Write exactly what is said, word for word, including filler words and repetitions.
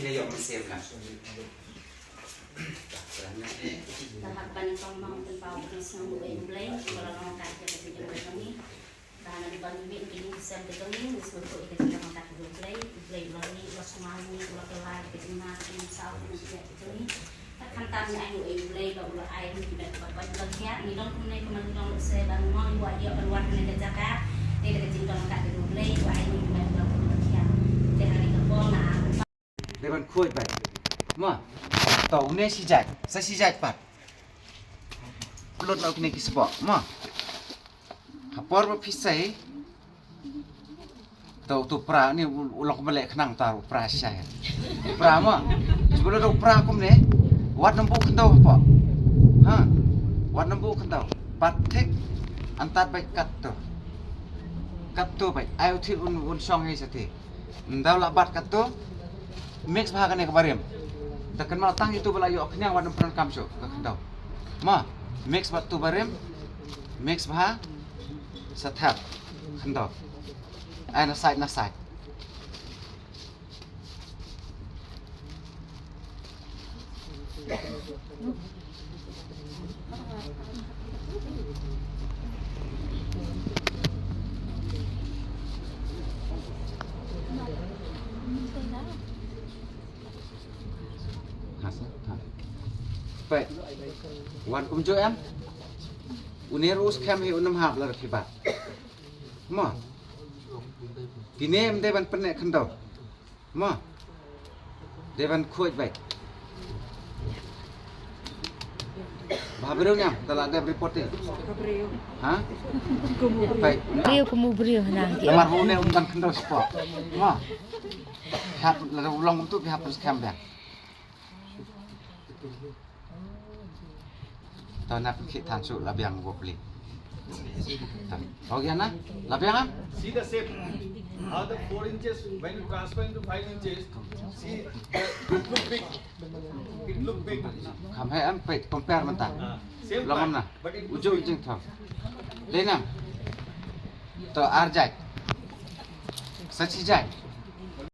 Te hap ban tong mong pynpaw pynïasnoh ïa U Blei, ba la long ka jingïasnoh jong ngi. Ba na di ban mih ki jingïasnoh ka jong ngi, ngi sngewthuh ïa ka jingïasnoh ka jong U Blei, U Blei u la ri, u la sumar ngi, u la kylla ïa ka jingma ka jingsaw ka jingïasnoh ka jong ngi. Khamtam ngi ai nguh ïa U Blei ba u la ai ngi ki met ba koit ba khiah, ngi long kumne kumne ngi long lehse ba ngi ong ngi wad ïoh ban wad kane ka jaka. Te da ka jingdon ka jong U Blei u ai ngi ki met ba koit ba khiah. Te ha kane ka por nga Dei ban khuid beit. Mo. To une shi jait, sa shi jait pat. Pynlut noh kine ki spok. Mo. Ha por ba phi sei. To uto u pra ni u, u lok mele khnang ta u pra shai. U pra mo. Shu lut u pra kumne. Wat nang buh khyndew hapoh. Ha. Wat nang buh khyndew. Bat thik. Antad beit katto. Katto beit. Ai u thil un, un shong hi sa thik. Ynda la bat katto, mix bha kane ka barim. Da kynmaw tang itu ba la ïoh khñiang wat nym pyndonkam shuh ka khyndew. Ma, mix bad tu barim, mix bha, sa thep, khyndew. Ai na side, na side. Ha, sa, ha. Peit. Wan kumjuh em. Une ruh skhem hi u nym hap la ki bat. Mo. Kine em dei ban pyneh khyndew. Mo. Dei ban khuid beit. Bha briew niam, da la dep reporting. Ha? Beit. Briew kum u briew nang ki. Namar ba une um ban khyndew spok. Mo. Hap la u long kumtu ki hap skhem biang. To na pynkhih than shuh la biang u bapli. To. Ho ïa na? La biang am? See the shape. How the four inches, when you transfer into five inches, see, it look big. It look big. Kham heh em, peit, compare mynta. Ah, same Long am plant, na? But it U looks ju big. Jingthong. Dei nam? To ar jait. Sa shi jait.